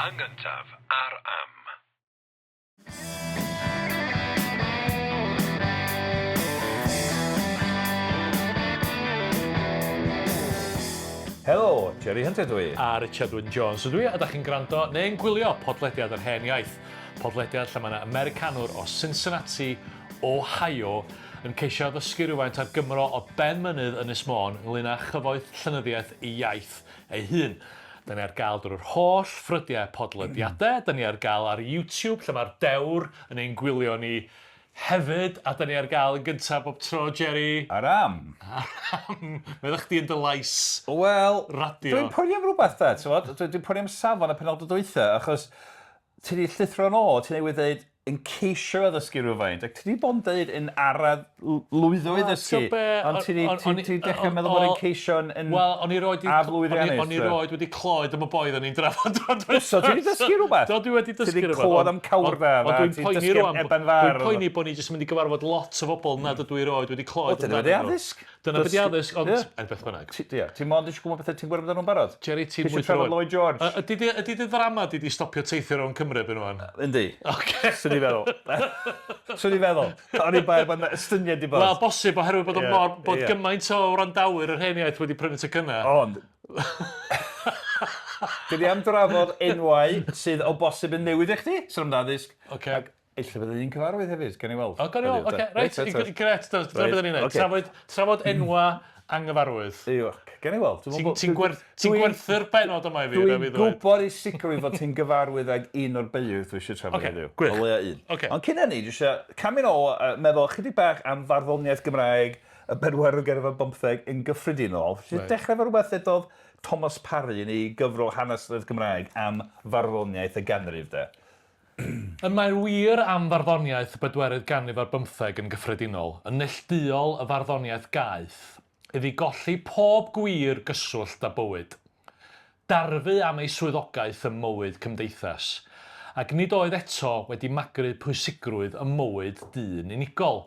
Yn gyntaf, ar Am. Helo, Jerry Hunter dw i. A Richard Wyn Jones ydw i, a da chi'n gwrando neu'n gwylio podlediad yr Hen Iaith. Podlediad lle mae yna Americanwr o Cincinnati, Ohio, yn ceisio addysgu rhywfaint ar Gymro o ben mynydd Ynys Môn ynglyn â chyfoeth llenyddiaeth ei iaith ei hun. Da ni ar gael drwy'r holl ffrydiau podlediadau, da ni ar gael ar YouTube lle mae'r dewr yn ein gwylio ni hefyd, a da ni ar gael yn gyntaf bob tro, Jerry. Ar am. Ar am. Meddach chdi yn dy lais Wel, radio. Dwi'n poeni am rhywbeth de, ti'n Dwi'n poeni am safon y penawdau dwytha, achos ti 'di llithro yn ôl, ti newydd ddeud yn ceisio addysgu rhywfaint, ac ti 'di bod yn deud yn araf lwyddo i ddysgu, ond ti 'di ti ti dechrau meddwl bod yn ceisio yn yn Wel, o'n i roed aflwyddiannus. O'n i roed wedi clywed am y boi oedden ni'n drafod tro dwytha. So ti 'di dysgu rhywbeth? Do, dwi wedi dysgu rhywbeth. Ti 'di clywed am cawrdaf a ti'n dysgu am Eben Fardd. Dwi'n poeni bod ni jyst yn mynd i gyfarfod lot o bobl nad ydw i roed wedi clywed amdanyn nhw. Wel, dyna be 'di addysg. Dyna be 'di addysg, ond er beth bynnag. Ti, ia, ti mond eisiau gwybod bethau ti'n gwybod amdano nhw'n barod. Jerry, ti'n mwy trafod Lloyd George. Ydy dy, ydy dy ddrama di di stopio teithio rownd Cymru erbyn ŵan? Yndi. Ocê. Swn i'n feddwl. Swn i'n feddwl. Oni bai bod 'na estyniad 'di bod. Wel, bosib, oherwydd bod o mor, bod gymaint o wrandawyr yr hen iaith wedi prynu tocynnau. Ond, Dyn ni am drafod enwau sydd o bosib yn newid i chdi, sôn am addysg. Ocê. Ac Ella bydd un cyfarwydd hefyd, gawn ni weld. O, gawn ni weld, oce, reit, grêt, dyna beth ni'n neud. Trafod, trafod enwa anghyfarwydd. Yw, gawn ni weld. Ti'n gwerthu'r benod yma i fi, Dwi'n gwybod i sicrwydd fod ti'n gyfarwydd ag un o'r beirdd dwi eisiau trafod heddiw. Gwych. O leia un. Oce. Ond cyn hynny, dwi eisiau camu'n ôl a meddwl chydig bach am farddoniaeth Gymraeg y bedwaredd ganrif ar bymtheg yn gyffredinol. Felly dechrau efo rhywbeth ddedodd Thomas Parry yn ei gyfrol Hanes Llenyddiaeth Gymraeg am farddoniaeth y ganrif, de. Y mae'r wir am farddoniaeth y bedwerydd ganrif ar bymtheg yn gyffredinol, yn neillduol y farddoniaeth gaeth, iddi golli pob gwir gyswllt â bywyd. Darfu am ei swyddogaeth ym mywyd cymdeithas, ac nid oedd eto wedi magru pwysigrwydd ym mywyd dyn unigol.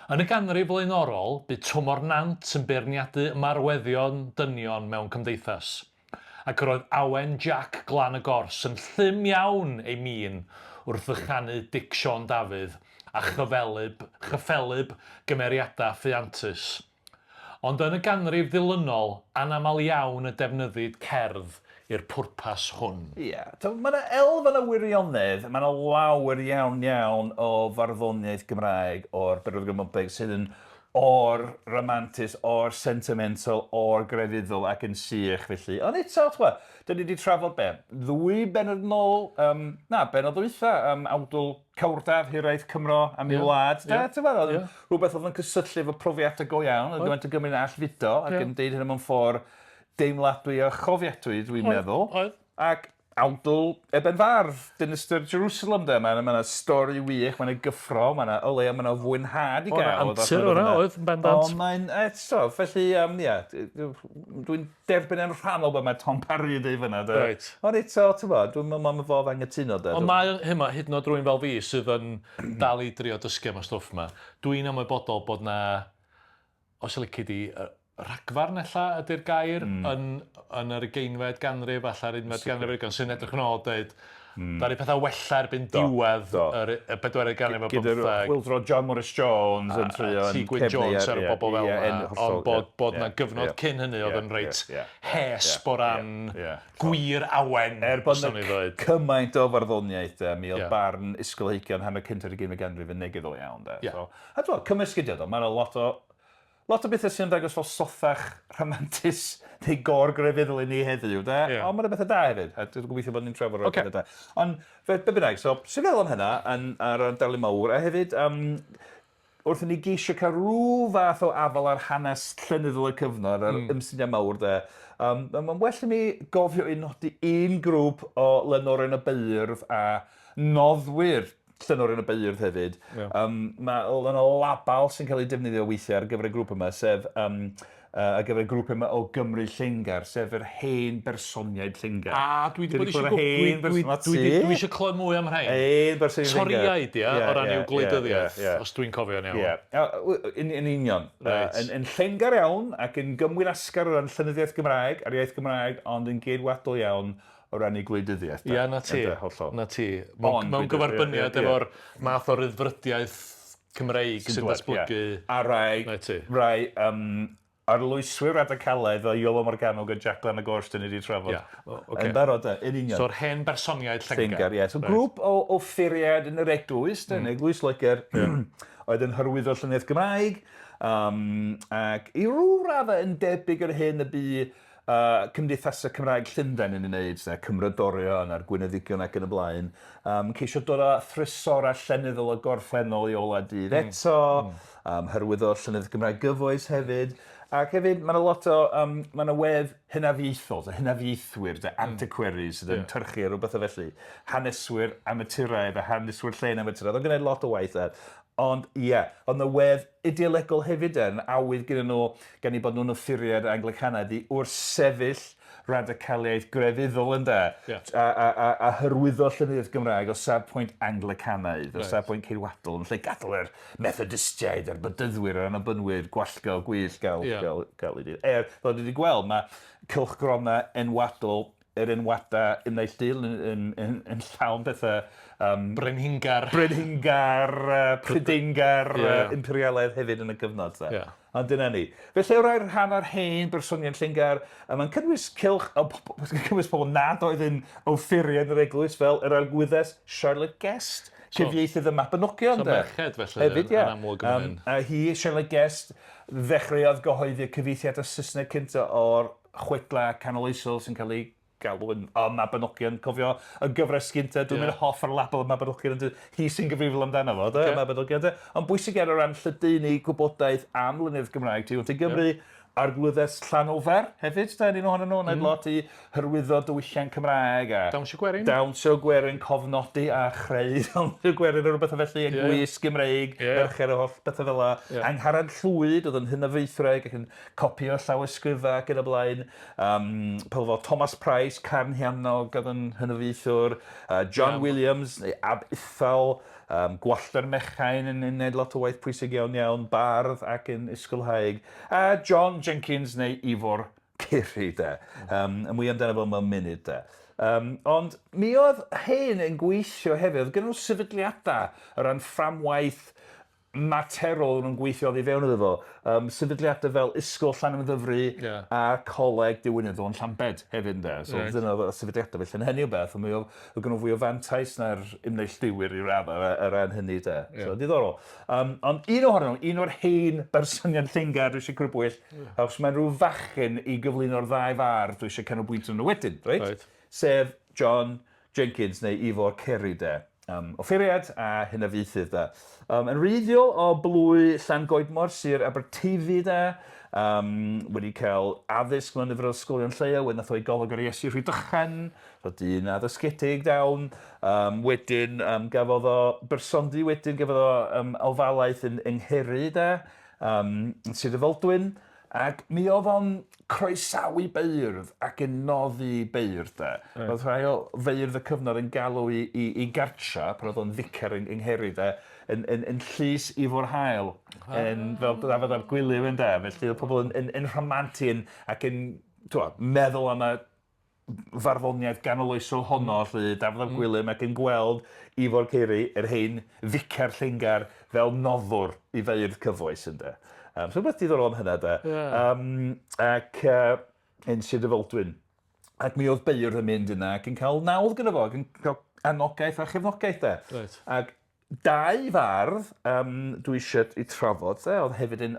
Yn y ganrif flaenorol, bu Twm o'r Nant yn beirniadu ymarweddion dynion mewn cymdeithas. Ac yr oedd awen Jac Glan y Gors yn llym iawn ei min wrth ddychanu Dic Siôn Dafydd a chyfelyb, chyffelyb gymeriadau ffuantus. Ond yn y ganrif ddilynol, anaml iawn y defnyddid cerdd i'r pwrpas hwn. Ie, tibod, mae 'na elfen o wirionedd, mae 'na lawer iawn iawn o farddoniaeth Gymraeg o'r bedwaredd ganrif ar bymtheg sydd yn O'r ramantus, o'r sentimental, o'r grefyddol ac yn sych felly. Ond eto, t'mo', 'dyn ni 'di trafod be', ddwy bennod yn ôl, yym, na, bennod ddwytha, yym, awdl Cawrdaf, Hiraeth Cymro am ei wlad, de, t'mod, o'dd yn rhywbeth o'dd yn cysylltu efo profiadau go iawn, oedd gymaint o Gymry'n all fudo ac yn deud hynny mewn ffordd deimladwy a chofiadwy, dwi'n meddwl. Oedd. Ac awdl Eben Fardd, Dinistr Jerusalem de, mae 'na ma' 'na stori wych, mae 'na gyffro, mae 'na o leia ma' 'na fwynhad i gael. Oedd 'na antur o'na, oedd, yn bendant. Ond mae'n eto, felly yym ia, dwi'n derbyn yn rhannol be mae Tom Parry yn deud fan'na de. Reit. Ond eto, t'mod, dwi'm yn meddwl ma' fodd anghytuno de. Ond mae, hynna, hyd yn oed rywun fel fi sydd yn dal i drio dysgu am y stwff 'ma, dwi'n ymwybodol bod 'na os lici di, rhagfarn ella ydy'r gair yn yn yr ugeinfed ganrif, falla'r unfed ganrif ar hugain, sy'n edrych yn ôl a deud, ddaru pethau wella erbyn diwedd yr y bedwaredd ganrif ar Gyda'r bymtheg. chwyldro John Morris Jones yn trio A T Gwyn Jones a'r bobl fel 'na, ond bod bod 'na gyfnod cyn hynny oedd yn reit hesb o ran gwir awen, Er bod 'na cymaint o farddoniaeth de, mi oedd barn ysgolheigion hanner cynta'r ugeinfed ganrif yn negyddol iawn de. So, a t'mod, cymysg ydi o do, ma' 'na lot o lot o bethau sy'n ymddangos fel sothach rhamantus neu gor-grefyddol i ni heddiw, de? Ie. Ond ma' 'na bethe da hefyd, a dwi'n gobeithio bod ni'n trafod rhai Ocê. pethe da. Ond fe- be' bynnag, so sut feddwl am hynna yn ar ran Darlun Mawr, a hefyd yym wrth i ni geisio cael rhyw fath o afael ar hanes llenyddol y cyfnod a'r ymsyniad mawr de, yym mae'n well i mi gofio i nodi un grŵp o lenorion y beirdd a noddwyr Llenorion y Beirdd hefyd. Ie. Yym ma' yna label sy'n cael ei defnyddio weithiau ar gyfer y grŵp yma, sef yym ar gyfer y grŵp yma o Gymru Llengar, sef yr hen bersoniaid Llengar. A dwi 'di bod eisiau dwi dwi dwi dwi eisiau clywed mwy am rhein. Hen bersoniaid Llengar. Torïaid, ia, o ran i'w gwleidyddiaeth, os dwi'n cofio'n iawn. Ie, yn yn union. Reit. Yn yn Llengar iawn ac yn gymwynasgar o ran llenyddiaeth Gymraeg a'r iaith Gymraeg, ond yn geidwadol iawn. o ran ei gwleidyddiaeth. Ia, 'na ti. Ynde, hollol. 'Na ti. Mewn, mewn gyferbyniad efo'r math o ryddfrydiaeth Cymreig sy'n datblygu. A rai, rai um, arloeswyr radicalaidd fel Iolo Morgannwg a Jac Glan y Gors 'dyn ni 'di trafod. Ia, o ocê. Yn barod 'de, yn union. So'r hen bersoniaid Llengar. Llengar, ie. So right. grŵp o offeiriad yn yr eglwys, mm. yn Eglwys Loegr, oedd yn hyrwyddo llenyddiaeth Gymraeg, um, ac i ryw raddau yn debyg yr hyn y bu cymdeithasau Cymraeg Llundain yn ei wneud, de, Cymrodorion a'r Gwyneddigion ac yn y blaen, um, ceisio dod â thrysorau llenyddol y gorffennol i olau dydd mm. eto, mm. um, hyrwyddo llenyddiaeth Gymraeg gyfoes hefyd, ac hefyd mae yna lot o, um, mae yna wedd hynafiaethol, so hynafiaethwyr, de, antiquaries sydd yn yeah. tyrchu a rhywbeth o felly, haneswyr amaturaidd a haneswyr llên amaturaidd, ond gwneud lot o waith ar. Ond ie, yeah, ond y wedd ideolegol hefyd yn awydd gyda nhw, gan eu bod nhw'n offeiriad Anglicanaidd i wrthsefyll radicaliaeth grefyddol ynde? Yeah. A, a, a, a hyrwyddo llenyddiaeth Gymraeg o safbwynt Anglicanaidd, o Reit. safbwynt Ceidwadol, yn lle gadael yr Methodistiaid a'r Bedyddwyr a'r Annibynwyr gwallgo gwyllt gael, Ie. gael, gael ei dydd. Er, fel dwi wedi gweld, mae cylchgronau enwadol yr enwadau ymneilltuol yn, yn, yn, yn llawn pethau um, Brenhingar. Brenhingar, Prydeingar, Ie. imperialaidd hefyd yn y cyfnod. De. Ie. Ond dyna ni. Felly o rai rhan o'r hen bersoniaid Llungar, a mae'n cynnwys cylch, o, cynnwys pobl nad oedd yn offeiriad yr eglwys fel yr arglwyddes Charlotte Guest, cyfieithydd y Mabinogion. So de. merched felly Hefyd, yn, ie. yn amlwg yn Um, hyn. a hi, Charlotte Guest, ddechreuodd gyhoeddi y cyfieithiad o Saesneg cynta o'r chwedlau canoloesol sy'n cael ei galw yn o, Mabinogion. Cofio y gyfres gynta, dwi'n Ie. mynd hoff ar label y Mabinogion, ond hi sy'n gyfrifol amdano fo, de, Ocê. Mabinogion, de. Ond bwysig iawn o ran lledaenu gwybodaeth am lenyddiaeth Gymraeg tu hwnt i Gymru, Arglwyddes Llanofer hefyd, de, un ohonyn nhw, wneud lot i hyrwyddo diwylliant Cymraeg a Dawnsio gwerin. Dawnsio gwerin, cofnodi a chreu dawnsio gwerin a rhywbeth o felly, a Ie. gwisg Gymreig, Ie. merched a holl bethau fel 'a. Ie. Angharad Llwyd oedd yn hynafiaethwraig ac yn copïo llawysgrifau ac yn y blaen. Um, pobl fel Thomas Price, Carnhiannog oedd yn hynafiaethwr, John Ie. Williams, neu Ab Ithal, Gwallter Mechain yn yn neud lot o waith pwysig iawn iawn, bardd ac yn ysgolhaig, a John Jenkins neu Ifor Ceri, de. Y mwy amdano fo mewn munud, de. Ond mi oedd hyn yn gweithio hefyd, oedd gen nhw sefydliadau o ran fframwaith materol o'n nhw'n gweithio oddi fewn iddo fo. Sefydliadau fel Ysgol Llanymddyfri Ie. a Coleg Diwinyddol yn Llambed hefyd ynde. So Reit. dyna oedd y sefydliadau felly. Yn hynny o beth, mi oedd oedd gen nhw fwy o fantais na'r ymneilltuwyr i raddau ar, ar ran hynny de. Ie. So diddorol. Ond un ohonyn nhw, un o'r hen bersonion Llungar dwi eisiau crybwyll, achos mae'n rhyw fachyn i gyflwyno'r ddau fardd dwi eisiau canolbwyntio nhw wedyn, reit? Reit. Sef John Jenkins neu Ifor Ceri de. Offeiriad a hynafiaethydd de. Yn wreiddiol o blwy Llangoedmor, Sir Aberteifi de, wedi cael addysg mewn nifer o ysgolion lleol, wedyn nath o i Goleg yr Iesu Rhydychen, so dyn addysgedig dawn. Wedyn gafodd o bersondy wedyn, gafodd o ofalaeth yn yng Ngheri de, yn Sir Drefaldwyn, ac mi oedd o'n croesawu beirdd ac yn noddi beirdd de. Reit. Oedd rhai o feirdd y cyfnod yn galw i, i, i gartra, pan oedd o'n ficer yng, yng Ngheri de, yn, yn, yn llys Ifor Hael, yn, fel Dafydd ap Gwilym ynde. Felly oedd pobl yn, yn, yn rhamantu yn, ac yn t'wo, meddwl am y farddoniaeth ganoloesol honno, lly, Dafydd ap Gwilym, ac yn gweld Ifor Ceri, yr hen ficer Llungar, fel noddwr i feirdd cyfoes, ynde. So rhywbeth diddorol am hynna, de. Ie. Ac yn Sir Drefaldwyn. Ac mi oedd beirdd yn mynd yna ac yn cael nawdd gyda fo, ac yn cael anogaeth a chefnogaeth, de. Reit. Ac dau fardd dwi eisiau i trafod, de, oedd hefyd yn,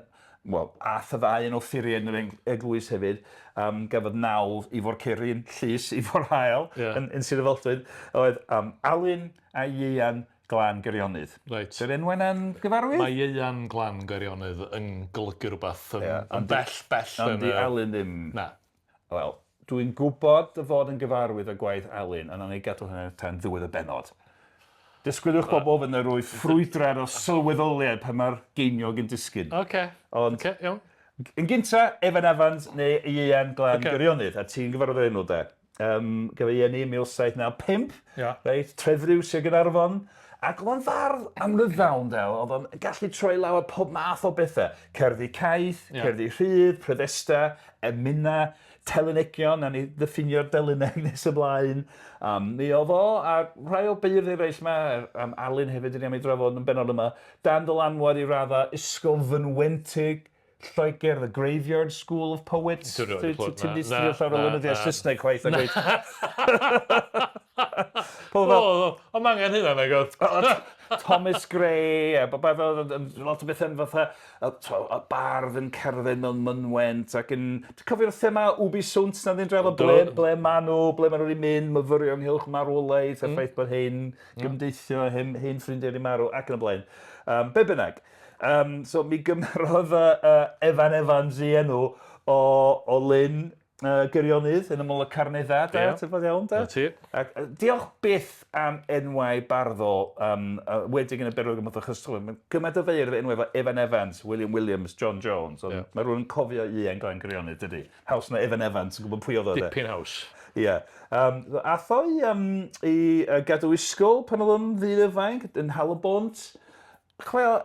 wel, ath y ddau yn offeiriad yn yr eglwys hefyd, gafodd nawdd Ifor Ceri yn llys Ifor Hael Ie. yn Sir Drefaldwyn, oedd Alun a Ieuan Glan Geirionydd. Reit. Ydy'r enwau yna'n gyfarwydd? Mae Ieuan Glan Geirionydd yn golygu rhywbeth yn, Ie, yn ond di- bell, bell Ond yn di y... Alun ddim. Na. Wel, dwi'n gwybod dy fod yn gyfarwydd â gwaith Alun, ond nawn ni gadw hynny tan ddiwedd y bennod. Disgwyliwch bobl fydd yna rwy ffrwydrad o sylweddoliad pan mae'r geiniog yn disgyn. Oce. Ond Oce, iawn. yn gynta, Evan Evans neu Ieuan Glan Ocê. Geirionydd, a ti'n gyfarwydd â'r enw de. Gafodd ei eni yn 1795, Ia. reit, Trefriw, Sir Gaernarfon, ac oedd o'n fardd amryddawn de, oedd o'n gallu troi law at pob math o bethau. Cerddi caeth, Ia. cerddi rhydd, pryddesta, emynau, Telynegion, nawn ni ddiffinio'r delyneg nes ymlaen. Mi oedd o, a rhai o beirdd eraill yma, Alun hefyd, 'dan ni am ei drafod yn bennod yma, dan dylanwad i raddau ysgol fynwentig Lloegr, The Graveyard School of Poets. Dwi erioed 'di clywed, Ti'n na, disgrifio na, llawer o na, lenyddiaeth na. Saesneg chwaith, nag wyt? Pobl fel... O, o, ma' angen hynna nag oedd? Thomas Gray, a fel lot o bethau fatha y y bardd yn cerdded mewn mynwent ac yn... Ti'n cofio'r thema Ubi Sunt na ddyn drafod ble, ble maen nhw, ble maen nhw wedi mynd, myfyrio ynghylch marwolaeth, mm. y ffaith bod hen gymdeithio, hen, hen ffrindiau wedi marw ac yn y blaen. Be bynnag. So mi gymerodd uh, Evan Evans i enw o, o Lyn Gyrionydd yn ymyl y Carneddau, da, yeah. ti'n fod iawn, da? Na ti. Ac, diolch byth am enwau barddol, wedig yn y berwg ymwneud â chystwyr. Mae gymaint o feirdd enwau fel Evan Evans, William Williams, John Jones, ond yeah. mae rhywun yn cofio un Glan Gyrionydd, dydy. Haws na Evan Evans yn gwybod pwy oedd o. Dipyn haws. Ie. Yeah. Ath o i, i gadw ysgol pan oedd o'n ddyn ifanc yn Halybont. Chwel,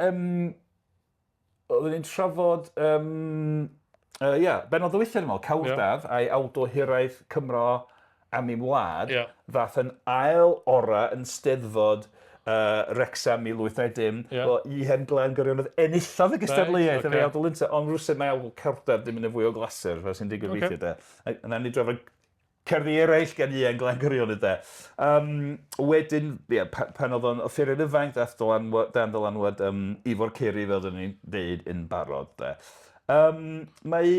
oedden ni'n trafod, ia, bennod ddiwethaf dwi'n meddwl, Cawrdaf, yeah. a'i awdl hiraeth Cymro am ei wlad, yeah. ddath yn ail ora yn steddfod Wrexham 1890, yeah. Wel, i hen glen Gyrion oedd enillodd y gystadleuaeth right, okay. efo'i awdl ynte, ond rhywsut mae awdl Cawrdaf ddim yn y fwy o glasur, fel sy'n digwydd okay. weithiau de. A nawn ni drafod cerddi eraill gan Ian Glan Gyrion ynde. Wedyn, ie, pan oedd o'n offeryn ifanc, dath dylanwad, dan ddylanwad Ifor Ceri, fel dyn ni'n deud yn barod, de. Mae...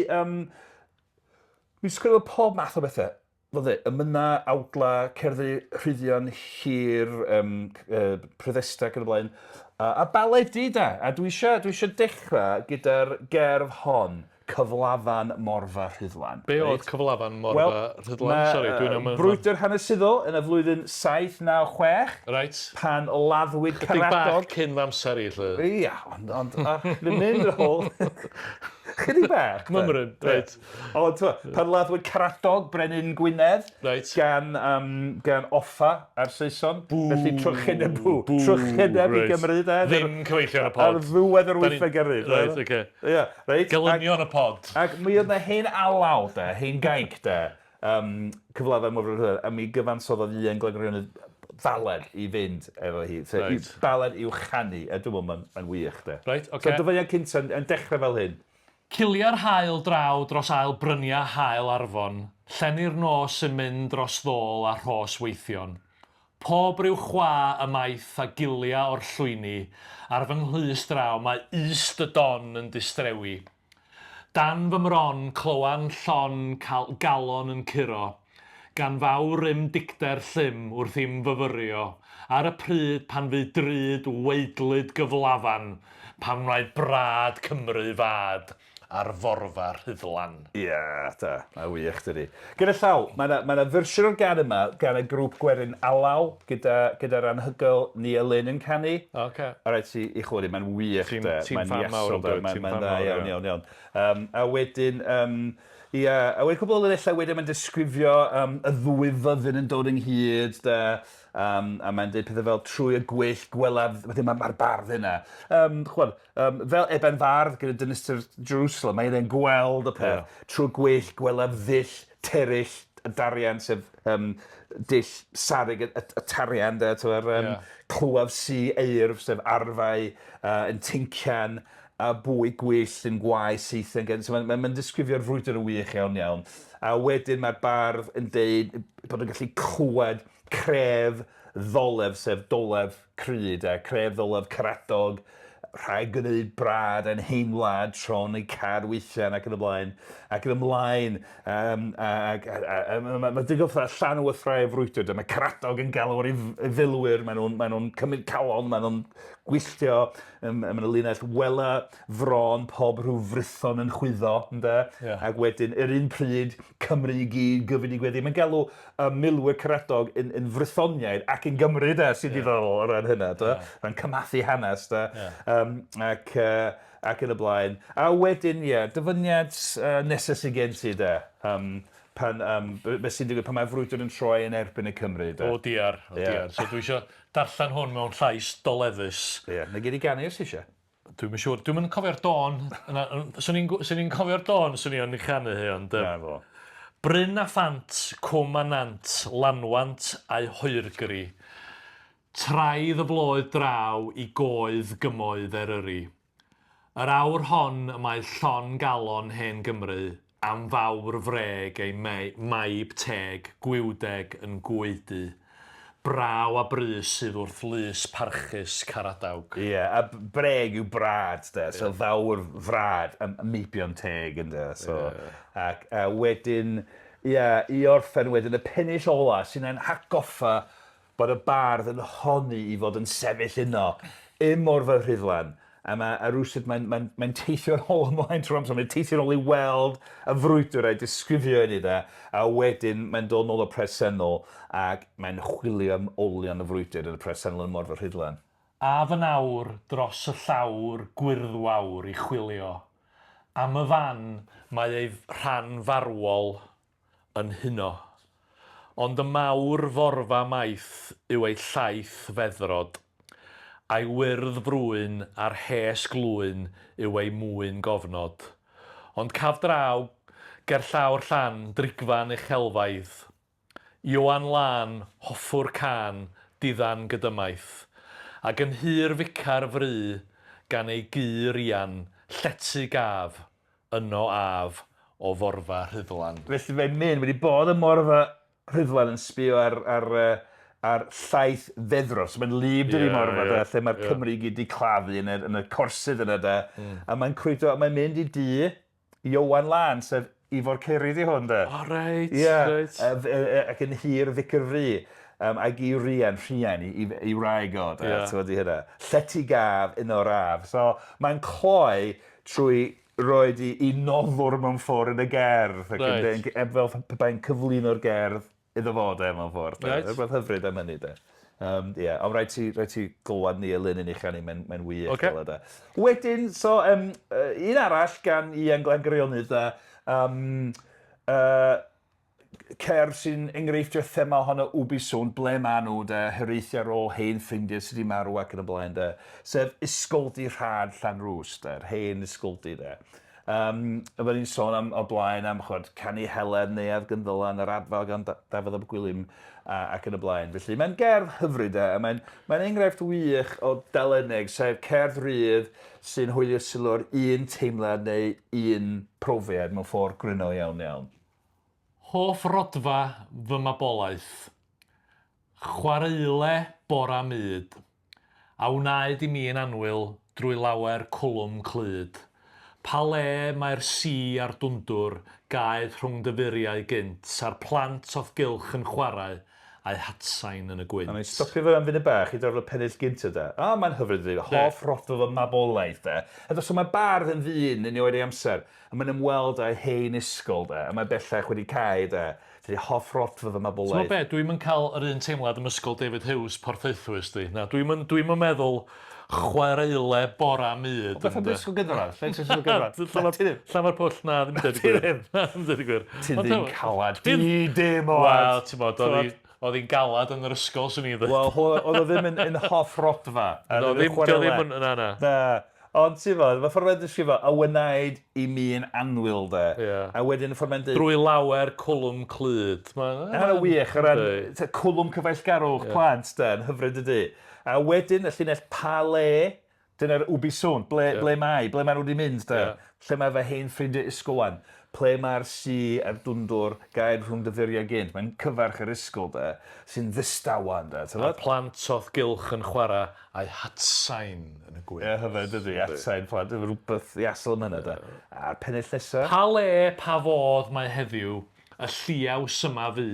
Mi'n sgwennu pob math o bethau. Fel dde, emynau, awdla, cerddi rhyddion hir, pryddestau ac yn y blaen, a baledi da. A dwi eisiau, dwi eisiau dechrau gyda'r gerdd hon. Cyflafan Morfa Rhuddlan. Be oedd Cyflafan Morfa Rhuddlan? Sori, dwi'n am... Brwydr hanesyddol yn y flwyddyn 796. Reit. Pan laddwyd Caradog. Chydig bach cyn fy amser i, 'lly. Ia, ond, ond, dwi'n mynd yn ôl. Chydig bach. Mymryn, reit. Ond, t'mo, pan laddwyd Caradog, brenin Gwynedd. Reit. Gan, gan Offa a'r Saeson. Bŵ! Felly trychineb, bŵ, trychineb i Gymru, de. Ddim cyfeillion y pod. Ar ddiwedd yr wythfed ganrif. Reit, oce. Ia, reit. Gelynion y pod. Ac mi oedd 'na hen alaw de, hen gainc de, cyflafan Morfa Rhuddlan, a mi gyfansoddodd Ieuan Glan Gwirionydd faled i fynd efo hi. So, Reit. Baled i'w chanu, a dwi'n meddwl mae'n mae'n wych de. Reit, ocê. So dyfyniad cynta yn, yn dechrau fel hyn. Cilia'r haul draw dros ael bryniau haul Arfon, llenni'r nos sy'n mynd dros ddôl a rhos weithion. Pob rhyw chwa ymaith a gilia o'r llwyni, ar fy nghlust draw mae ust y don yn distrewi. Dan fy mron clywan llon cal galon yn curo, gan fawr rym dicter llym wrth i'm fyfyrio, ar y pryd pan fu drud waedlyd gyflafan, pan wnaed brad Cymru fad. ar forfa Rhuddlan. Ia, da. Mae'n wych, dydi. Gyda llaw, mae yna ma fersiwn o'r gan yma gan y grŵp gwerin Alaw, gyda'r gyda anhygoel Nia Lynn yn canu. Oce. Okay. A rhaid ti i chwilio, mae'n wych, Ti'n- de. ti'n Mae'n fan mawr iasol, de. yndwyt, Mae'n ti'n mae'n fan dda mawr, iawn, ie. iawn, iawn. A wedyn, ia, a wedyn cwbl o linellau wedyn mae'n disgrifio y ddwy fyddin yn dod ynghyd, de, a mae'n dweud pethau fel trwy y gwyll gwelaf, wedyn mae'r ma bardd yna. Chwbod, fel Eben Fardd gyda Dinistr Jerusalem, mae e'n gweld y peth. Yeah. Trwy gwyll gwelaf ddull teryll y darian, sef dull sarig y tarian, de, tywa'r, yeah. Clywaf si eirf, sef arfau yn tincian, a bwy gwyllt yn gwau saethau. So mae'n ma, ma disgrifio'r frwydr yn wych iawn iawn. A wedyn mae'r bardd yn deud bod yn gallu clywed cref ddolef, sef dolef cryd, a cref ddolef Caradog, rhag gwneud brad yn hen wlad tron eu car weithiau ac yn y blaen, ac yn ymlaen. Ac mae ma digon fatha llanw y ffrae frwydr, mae Caradog yn galw ar ei filwyr, maen nhw'n ma nhw cymryd calon, maen nhw'n gwylltio, mae yna linell wela fron pob rhyw frython yn chwyddo, ynde? Yeah. Ac wedyn, yr un pryd, Cymru i gyd, gyfyd i gweddi. Mae'n galw y milwyr Caradog yn, yn frythoniaid ac yn Gymru, de, sy'n yeah. diddorol o ran hynna, de? Yeah. Rhan cymathu hanes, de? Yeah. Ac yn y blaen. A wedyn, ie, yeah, dyfyniad nesaf sydd gen ti, de? Pan, beth sy'n digwydd pan mae frwydr yn troi yn erbyn y Cymru, de? O diar, o yeah. diar. So dwi eisiau darllen hwn mewn llais doleddus. Ie, yeah. Na gyd i ganu os eisiau. Dwi'm yn siŵr. Dwi'm yn cofio'r dôn. Swn i'n cofio'r dôn, swn i yn ei chanu hi, ond... Na fo. Bryn a phant, cwm a nant, lanwant a'u hoergri. Traidd y floedd draw i goedd gymoedd Eryri. Yr awr hon y mae llon galon hen Gymru am fawr freg ei maib teg gwiwdeg yn gwaedu. Braw a brys sydd wrth lys parchus Caradawg. Ie, a breg yw brad de, so fawr frad, a meibion teg ynde, so ac a wedyn, ia, i orffen wedyn y pennill ola sy'n ein hatgoffa bod y bardd yn honni i fod yn sefyll yno ym Morfa Rhuddlan, a mae a rywsut mae'n mae'n mae'n teithio'n ôl ymlaen trwy'r amser, mae'n teithio'n ôl i weld y frwydr a'i disgrifio i ni de, a wedyn mae'n dod nôl o'r presennol ac mae'n chwilio am olion y frwydr yn y presennol yn Morfa Rhuddlan. Af yn awr dros y llawr gwyrddwawr i chwilio am y fan mae ei rhan farwol yn huno. Ond y mawr forfa maith yw ei llaith feddrod, a'i wyrdd frwyn a'r hes glwyn yw ei mwyn gofnod. Ond caf draw ger llawr llan drigfan uchelfaidd. Ioan lân, hoffwr cân, diddan gydymaith. Ac yn hir ficar fry gan ei gu rian, llety gaf, yno af o Forfa Rhuddlan. Felly mae'n mynd, wedi bod ym Morfa Rhuddlan yn sbio ar, ar, ar llaeth feddrod. So mae'n wlyb dydi yeah, Morfa, yeah, lle mae'r yeah. Cymry i gyd di claddu yn y, yn y corsydd yna de. A mae'n crwydro, mae'n mynd i dŷ Iowan Lân, sef Ifor Ceri di hwn de. O oh, reit, yeah. reit. Ac yn hir Ficer Fri. Ac i Rian, Rhian, i, i, i wraig o, de, yeah. ti'n hynna. Llety gaf, un o'r af. So mae'n cloi trwy roed i, i noddwr mewn ffordd yn y gerdd. Ac right. yn, fel pe bai'n cyflwyno'r gerdd iddo fo, de, mewn ffordd. Right. Rhywbeth hyfryd am hynny, de. Yeah, ond rhaid ti, rhaid ti glywed ni Elin yn ei chanu, mae'n mae wych. Okay. Fel, de. Wedyn, so, un arall gan Ian Glenn Grionnydd, de, cerdd sy'n enghreifftio thema ohono Ubisoft, ble maen nhw, de, hiraethu ar ôl hen ffrindiau sydd wedi marw ac yn y blaen, de, sef Ysgoldy Rhad Llanrwst, de, yr hen ysgoldy, de. Oedden ni'n sôn am o blaen am chod, Canu Helen, Neuadd Gynddylan, yr adfail gan Dafydd ap Gwilym ac yn y blaen. Felly mae'n gerdd hyfryd e, a mae'n mae enghraifft wych o delyneg, sef cerdd rydd sy'n hwylio sylw ar un teimlad neu un profiad mewn ffordd gryno iawn iawn. Hoff rodfa fy mabolaeth. Chwaraeule bora mud. A wnaed i mi yn annwyl drwy lawer cwlwm clyd. Pa le mae'r si a'r dwndwr gaed rhwng dy furiau gynt, a'r plant o'th gylch yn chwarae a'u hatsain yn y gwynt. A wna i stopio fe am funud bach i drafod y pennill gynta de. A mae'n hyfryd dydi? Hoff rodfa fy mabolaeth de. Eto so mae bardd yn ddyn yn ei oed ei amser. A mae'n ymweld â'i hen ysgol de, a mae bellach wedi cau de. Felly hoff rodfa fy mabolaeth. T'mo' be', dwi'm yn cael yr un teimlad am ysgol David Hughes, Porthaethwy sdi. Na, dwi'm yn dwi'm yn meddwl chwaraeule bora mud Beth am ysgol gynradd? Lle ti'n ysgol gynradd? Llanfair Pwll, na, ddim deud y gwir. Na, ddim deud y gwir. Ti'n ddyn calad. Di dim oed. Wel, ti'n bod, oedd hi'n galad yn yr ysgol, swn i'n dweud. Wel, oedd o ddim yn hoff rodfa. Do ddim, dio ddim yn, na, na. Na. Ond ti'n fod, mae ffordd mae'n disgrifio, a wnaed i mi'n annwyl, de. Yeah. A wedyn y ffordd mae'n dweud... Drwy lawer cwlwm clyd. Mae'n ma wych, o ran cwlwm cyfeillgarwch yeah. plant, de, yn hyfryd ydy. A wedyn y llinell pa le, dyna'r Ubiswn, ble, yeah. ble mae, ble maen nhw wedi mynd, de. Yeah. Lle mae fy hen ffrindiau ysgol wan, ple mae'r si a'r dwndwr gair rhwng dy furiau gynt. Mae'n cyfarch yr ysgol, de, sy'n ddistawan, de. A'r plant o'th gylch yn chwarae a'u hatsain yn y gwynt. Ie, hyfryd ydy, atsain plant, efo rhywbeth iasol am hynna, de. A'r pennill nesa. Pa le, pa fodd mae heddiw, y lliaws yma fu,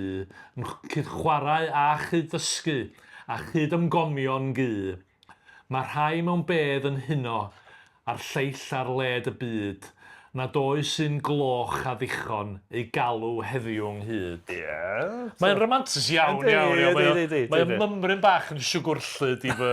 yn cyd-chwarae a chyd-ddysgu, a chyd-ymgomio'n gu. Mae rhai mewn bedd yn huno, a'r lleill ar led y byd, nad oes un gloch a ddichon eu galw heddiw ynghyd. Ie. Mae'n rhamantus iawn, iawn, iawn. Mae o, mae o mymryn bach yn siwgwrllyd i fy...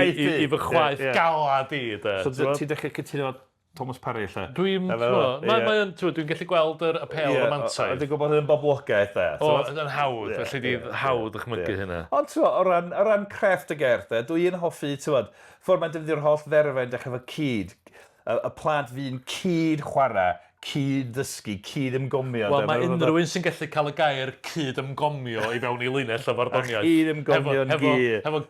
I, i fy chwaeth galad i, de. So ti'n dechrau cytuno Thomas Parry ella? Dwi'n, mae, mae yn, dwi'n gallu gweld yr apêl yeah, romantaidd. Dwi'n gwybod yn boblogaidd e. O, yn hawdd, felly di hawdd dychmygu hynna. Ond ti'n o ran, o ran crefft y gerdd, e, dwi'n hoffi, ti'n bod, ffordd mae'n defnyddio'r holl ferfau'n dechrau efo cyd, y, y plant fu'n cyd chwarae, Cyd-ddysgu, cyd-ymgomio. Wel, mae unrhyw un sy'n gallu cael y gair cyd-ymgomio i fewn i linell o farddoniaeth. A chyd-ymgomio'n gu. Efo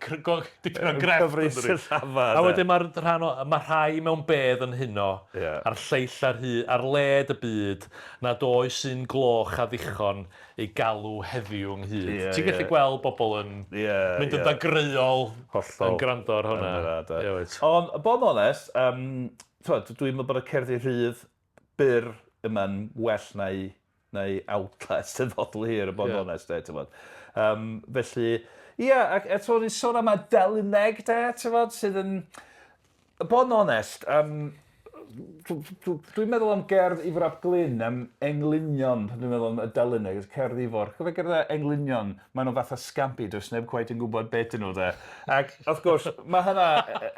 dipyn o grefft. Cyfri sillafa. A wedyn mae'r rhan o... Mae rhai mewn bedd yn huno, a'r lleill ar hy, ar led y byd, nad oes un gloch a ddichon ei galw heddiw ynghyd. Ti'n gallu gweld bobl yn mynd yn ddagreuol yn gwrando ar hwnna. Ond, bod yn onest, t'mod, dwi'n meddwl bod y cerddi rhydd byr yma'n well na'i na'i awdlau Eisteddfodol hir, y bod yn onest, de, t'mod. Felly, ie, ac eto, o'n i'n sôn am y delyneg, de, t'mod, sydd yn... Bod yn onest, um, dwi'n meddwl am gerdd Ifor ap Glyn, am englynion, pan dwi'n meddwl am y delyneg, cerdd Ifor. Cofio gerdd englynion, maen nhw fatha scampi, does neb cweit yn gwybod beth dyn nhw de. Ac wrth gwrs, mae hynna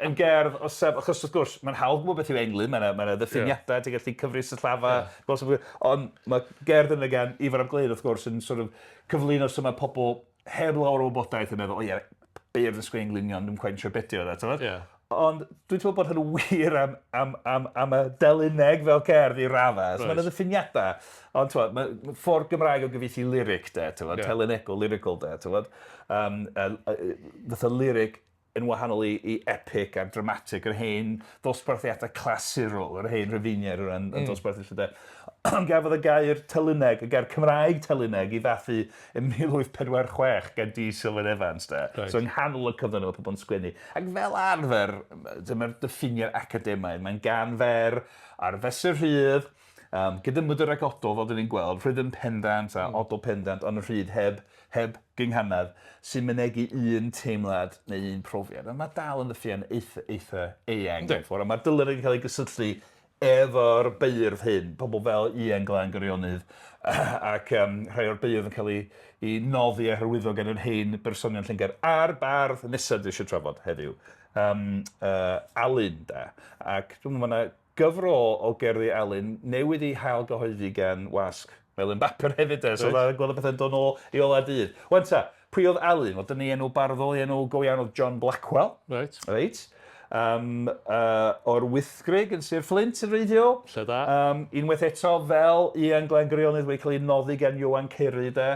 yn gerdd o sef, achos wrth gwrs, mae'n hawdd gwybod beth yw englyn, mae yna ma ddiffiniadau, yeah. ti'n gallu cyfri sillafa, yeah. ond mae gerdd yn y gan Ifor ap Glyn, wrth gwrs, yn sort of cyflwyno sut mae pobl heb lawer o wybodaeth yn meddwl, o ie, beirdd yn sgwennu englynion, dwi'n cweit yn siŵr beth yw e, yeah. Ond dwi'n teimlo bod hynny'n wir am, am, am, am y delyneg fel cerdd i raddau. So right. Mae yna ddiffiniadau, ond ti'n mae ffordd Gymraeg o gyfieithu lyric de, ti'n yeah. Telynegol, lyrical de, ti'n fatha lyric yn wahanol i, i epic a'r dramatic, yr hen ddosbarthiadau clasurol, yr hen Rufeiniaid o ran dosbarthu lle de. Ond gafodd y gair telyneg, y gair Cymraeg telyneg, i ddathu yn 1846 gan D. Sylvan Evans, de. Right. So yng nghanol y cyfnod yma pobl yn sgwennu. Ac fel arfer, dyma'r diffiniad academaidd, mae'n gan fer ar fesur rhydd, gyda mwydr ac odl, fel dyn ni'n gweld, rhythm pendant a odl pendant, ond yn rhydd heb, heb gynghanedd, sy'n mynegi un teimlad neu un profiad. A mae dal yn ddiffiniad eitha, eitha eang, mewn ffordd. A mae'r dyluned yn cael ei gysylltu efo'r beirdd hyn, pobl fel Ian Glan Gwirionydd ac rhai o'r beirdd yn cael eu, eu noddi a hyrwyddo gan yr hen bersonion Llangefni a'r bardd nesaf dwi eisiau trafod heddiw, Alun, de. Ac dwi'n meddwl mae yna gyfrol o gerddi Alun newydd ei hail gyhoeddi gan Wasg Melin Bapur hefyd, de, so right. Gweld y pethau'n dod nôl i ola dydd. Wan ta, pwy oedd Alun? Wel, dyna ei enw barddol, ei enw go iawn oedd John Blackwell. Right. Reit. O'r Wyddgrug yn Sir Fflint yn wreiddiol. Lle da. Unwaith eto, fel Ian Glan Gwirionydd wedi cael ei noddi gan Ioan Ceri, de.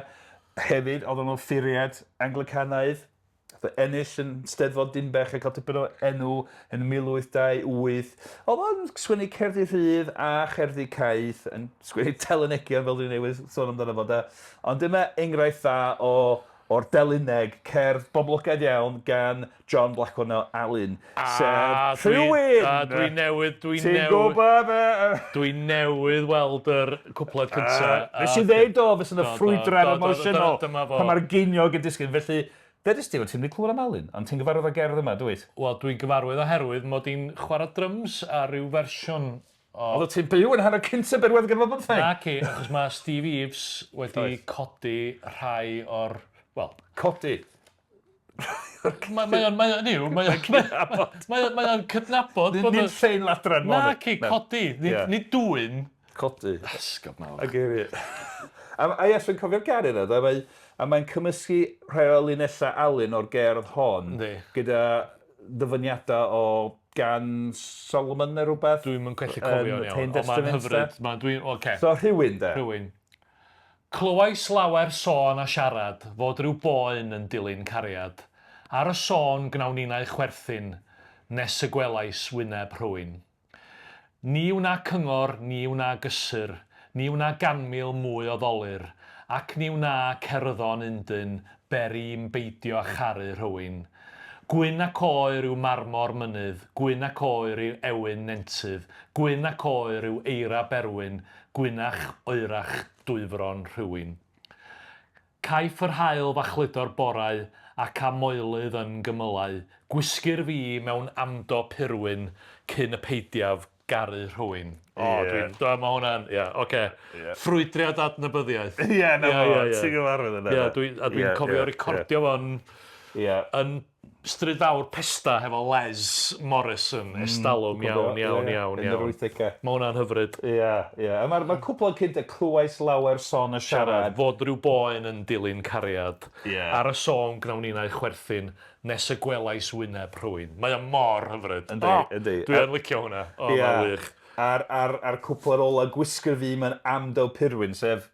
Hefyd, oedd o'n offeiriad Anglicanaidd. Nath o ennill yn Steddfod Dinbech a cael tipyn o enw yn 1828. Oedd o'n sgwennu cerddi rhydd a cherddi caeth, yn sgwennu telynegion fel dwi'n newydd sôn amdano fo, de. Ond dyma enghraifft dda o o'r delyneg, cerdd boblogaidd iawn gan John Blackwell Alun, sef rhywun! A dwi newydd, dwi newydd... Ti'n gwybod be? Dwi newydd weld yr cwpled cynta. Nes i ddeud do, fysa 'na ffrwydrad emosiynol pan mae'r geiniog yn disgyn. Felly, ddedest ti, ti'm 'di clywed am Alun, ond ti'n gyfarwydd â'r gerdd yma, dwyt? Wel, dwi'n gyfarwydd oherwydd mod i'n chwarae dryms ar ryw fersiwn o... Oeddet ti'n byw yn hanner cynta bedwaredd ganrif ar bymtheg? Naci, achos mae Steve Eaves wedi codi rhai o'r... Wel... Codi? Mae mae o'n, mae o'n, yw, mae o'n cydnabod. Mae o'n, mae o'n cydnabod bod... Nid llên ladran mo. Naci, codi, nid, nid dwyn. Codi. Esgob mawr. A geiriau. A, a yes, dwi'n cofio'r gair yna, da, mae, a mae'n cymysgu rhai o linellau Alun o'r gerdd hon. Yndi. Gyda ddyfyniadau o gan Solomon neu rhywbeth. Dwi'm yn gallu cofio'n iawn, ond mae'n hyfryd. Mae'n, dwi'n, oce. So rhywun, de. Rhywun. Clywais lawer sôn a siarad fod rhyw boen yn dilyn cariad. Ar y sôn gwnawn innau chwerthin nes y gwelais wyneb rhywun. Ni wna cyngor, ni wna gysur, ni wna 100,000 mwy o ddolur, ac ni wna ceryddon undyn beri i'm beidio â charu rhywun. Gwyn ac oer yw marmor mynydd, gwyn ac oer yw ewyn nentydd, gwyn ac oer yw eira berwyn, gwynach oerach dwyfron rhywun. Caiff yr haul fachludo'r borau ac a moelydd yn gymylau, gwisgir fi mewn amdo purwyn cyn y peidiaf garu rhywun. O, dwi'n... Do, mae hwnna'n... Ie, oce. Ffrwydriad adnabyddiaeth. Ie, na fo, ti'n gyfarwydd yna. Ie, dwi, a dwi'n cofio recordio fo'n yn Stryd Fawr Pesda hefo Les Morrison, estalwm, iawn, iawn, iawn, Yn yr iawn. 80au. Mae hwnna'n hyfryd. Ie, ie. A mae'r ma cwpl cynta, clywais lawer son a siarad. Fod rhyw boen yn dilyn cariad. Ie. Ar y sôn gwnawn ninnau chwerthin nes y gwelais wyneb rhywun. Mae o mor hyfryd. Yndi, yndi. Dwi yn licio hwnna. O, Ie. mae'n wych. A'r, ar, ar cwpl ola gwisgo fi mewn amdo pirwyn, sef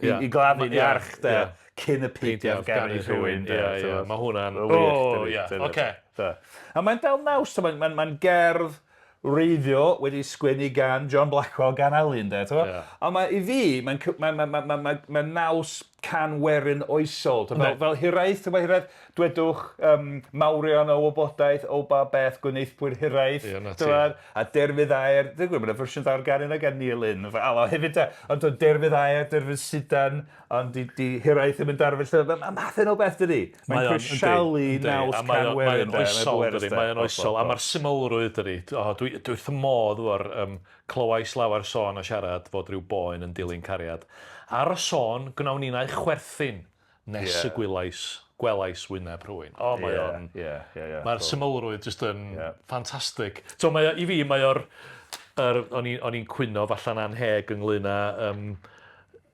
i, i gladdu ni arch, de, cyn y peidiaf ganu rhywun. Ie, ie, mae hwnna'n... O, ie, oce. A mae'n dal naws, mae'n mae, mae gerdd wreiddiol wedi sgwennu gan John Blackwell gan Alun, de, ti'n yeah. Ond mae, i fi, mae'n mae, mae, mae, mae, mae, mae naws can werin oesol, fel, fel hiraeth, ti'n hiraeth, dwedwch um, mawrion o wybodaeth o ba beth gwneithpwyr hiraeth, yeah, ti'n a derfydd aer, dwi'n gwybod, mae'n fersiwn dda'r gan yna gan Neil Lynn, alaw hefyd de, ond derfydd aer, derfydd sidan, Ond di, di hiraeth ddim yn darfod lle. Mae math yna o beth dydi. Mae'n crisialu naws can werin. Mae'n oesol dydi, mae'n oesol. A mae'r symlrwydd dydi. O, dwi, dwi wrth y modd o'r um, clywais lawer sôn a siarad fod rhyw boen yn dilyn cariad. Ar y sôn, gwnawn ninnau chwerthin nes yeah. y gwylais, gwelais wyneb rhywun. O, mae yeah, o'n... Yeah, yeah, yeah, Mae'r symlrwydd jyst yn yeah. ffantastig. So, mae, i fi, mae o'r... Er, o'n i'n cwyno falle'n anheg ynglyn â um,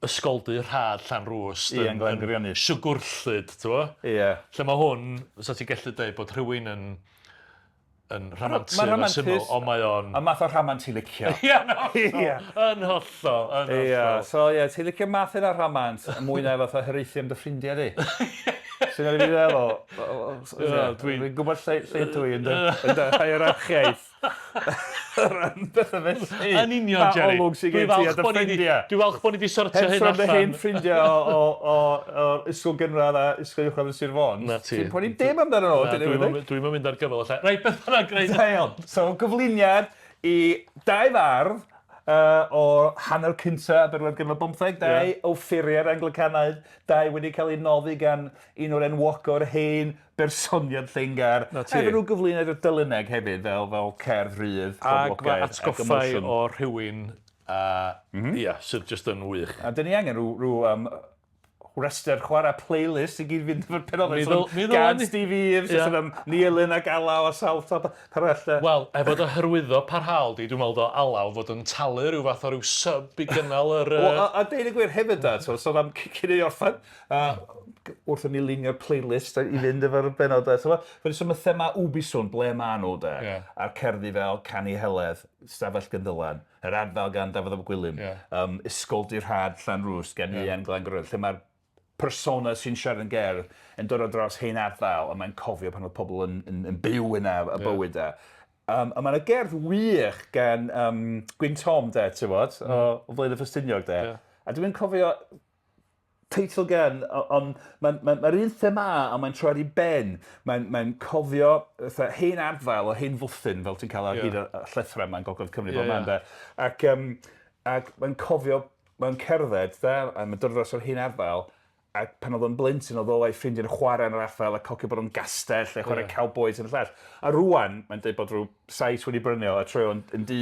ysgoldy rhad Llanrwst yn, yn yn siwgwrllyd, ti'n bo? Ie. Lle mae hwn, fysa ti'n gallu dweud bod rhywun yn yn rhamantu a syml, ond mae o'n... A math o rhamant ti'n licio. Ie, yn hollol, yn hollol, yn hollol. Ie, so ie, ti'n licio math yna rhamant, mwy na fath o hiraethu am dy ffrindiau di. Sy'n ei fi feddwl? Dwi'n gwybod lle, lle dwi yn dy, yn dy hierarchiaeth. O ran pethau felly. Yn union, Jerry. Pa olwg sydd gen ti ar dy ffrindiau? Dwi'n falch bod ni wedi sortio hyn allan. Heb sôn dy hen ffrindiau o, o, o, ysgol gynradd a ysgol uwchradd yn Sir Fôn. Na ti. Ti'n poeni dim amdano nhw. Dwi'n dwi'n mynd ar gyfyl y lle. Reit, beth bynnag, reit. Da iawn. So, gyflwyniad i dau fardd uh, o hanner cynta y bedwaredd ganrif ar bymtheg, dau yeah. offeiriad Anglicanaidd, dau wedi cael eu noddi gan un o'r enwogo'r hen bersoniad llengar. Na ti. Efo rhyw gyflwyniad o'r dyluneg hefyd, fel, fel cerdd rhydd, Ac fy atgoffau o rhywun, a mm -hmm. ia, sydd jyst yn wych. A dyn ni angen rhyw, rhyw um, rhestr chwarae playlist i gyd fynd efo'r penodau. Mi Sôn ddyl- mi gan ddylen ni. Steve Eaves, Ie. yeah. am Neil Lynn ac Alaw a sawl top arall. de. Wel, efo dy hyrwyddo parhaol di, dwi'n meddwl do Alaw fod yn talu rhyw fath o ryw sub i gynnal yr... Wel, a, a deud y gwir hefyd da, so, sôn am cyn i orffen, uh, wrth i ni lunio'r playlist i fynd efo'r benod, da, so, fe sôn y thema Ubisoft, ble maen nhw, de, Ie. a'r cerddi fel Canu Heledd, Stafell Gynddylan, yr adfel gan Dafydd ap Gwilym, Ie. um, Ysgol Dir Rhad Llanrwst gan Ian Glan Gyrraedd, lle mae'r persona sy'n siarad yn gerdd yn dod o dros hen adfail, a mae'n cofio pan oedd pobl yn, yn, yn byw yna, y bywyd e. Um, a mae'n gerdd wych gan um, Gwyn Tom, de, ti'n bod, mm. o, o Flaenau Ffestiniog, de. Ie. A dwi'n cofio teitl gen, ond mae'n ma, ma un thema a mae'n troi ar ei ben. Mae'n mae cofio fatha hen adfail o hen fwthyn, fel ti'n cael ar Ie. hyd y y llethrau yma'n Gogledd Cymru, Ie, bob man, ie. de. Ac, um, ac mae'n cofio, mae'n cerdded, de, a mae'n dod dros o'r hen adfail, ac pan oedd o'n blentyn, oedd o a'i ffrindiau'n chwarae yn yr adfail a cofio bod o'n gastell, a chwarae Ie. cowboys yn y llall. A rwan, mae'n dweud bod rhyw Sais wedi brynu o a troi o'n yn du.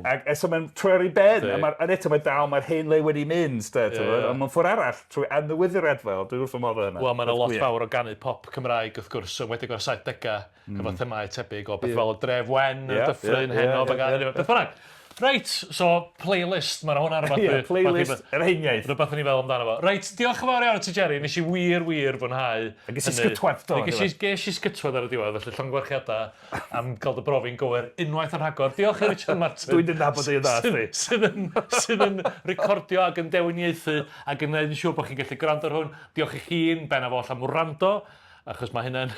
Ac eso mae'n troi ar ei ben, Yndi. a ma'r, a eto mae dal, mae'r hen le wedi mynd, de, Ie, ti'n gwbod? ie. Ond mewn ffordd arall, trwy anwybyddu'r adfail, dwi'n wrth fy modd efo hynna. Wel, mae yna Beth lot gwych. fawr o ganu pop Cymraeg, wrth gwrs, yn wedi o'r 70au, efo themâu tebyg o beth fel y Dref Wen, y Ie, Dyffryn, ie, ie, Heno, ie, yeah, ie. beth bynnag. Reit, so playlist, mae'n hwnna rhywbeth... Ie, playlist yr heiniaeth. Rhywbeth yn ei fel amdano fo. Reit, diolch yn fawr iawn i ti, Jerry. Nes i wir, wir fwynhau. A ges i hynny. sgytwad, do, Ges i, ges i sgytwad ar y diwedd, felly llongyfarchiadau am gael dy brofi'n gywir unwaith yn rhagor. Diolch i Richard Martin. Dwi'n dy nabod di yn dda, Sydd- chdi. Sydd yn, sydd yn recordio ac yn dewiniaethu ac yn gwneud yn siŵr bod chi'n gallu gwrando ar hwn. Diolch i chi'n bennaf oll am wrando, achos mae hynna'n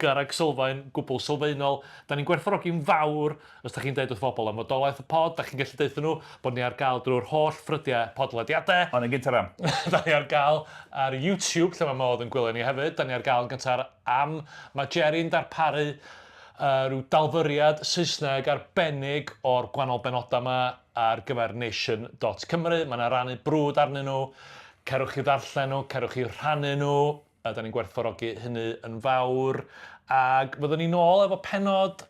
garreg sylfaen gwbl sylfaenol. Da ni'n gwerthfawrogi'n fawr os da chi'n deud wrth bobl am fodolaeth y pod, da chi'n gallu deutha nhw bod ni ar gael drwy'r holl ffrydiau podlediadau. Ond yn gyntaf am. Da ni ar gael ar YouTube, lle mae modd yn gwylio ni hefyd. Da ni ar gael yn gyntaf am. Mae Jerry'n darparu uh, rhyw dalfyriad Saesneg arbennig o'r gwahanol benodau yma ar gyfer nation.cymru. Mae yna rannu brwd arnyn nhw. Cerwch chi ddarllen nhw, cerwch chi rhannu nhw. A da ni'n gwerthfawrogi hynny yn fawr. Ac fyddwn ni nôl efo penod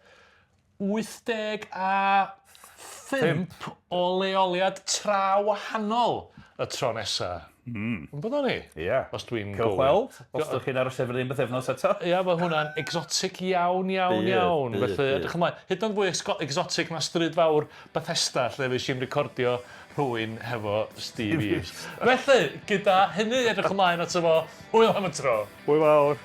85 o leoliad tra wahanol y tro nesa. Mm. Yn byddwn ni? Ie. Os dwi'n Cewch gywir. weld, os ydych chi'n aros efo'r un bythefnos eto. Ia, mae hwnna'n exotic iawn, iawn, Bydd, iawn. bydd, Felly, bydd. edrych ymlaen. Hyd yn oed fwy exotic na stryd fawr Bethesda, lle fues i'n recordio rhywun hefo Steve Eaves. Felly, gyda hynny edrych ymlaen ato fo, hwyl am y tro. Hwyl fawr.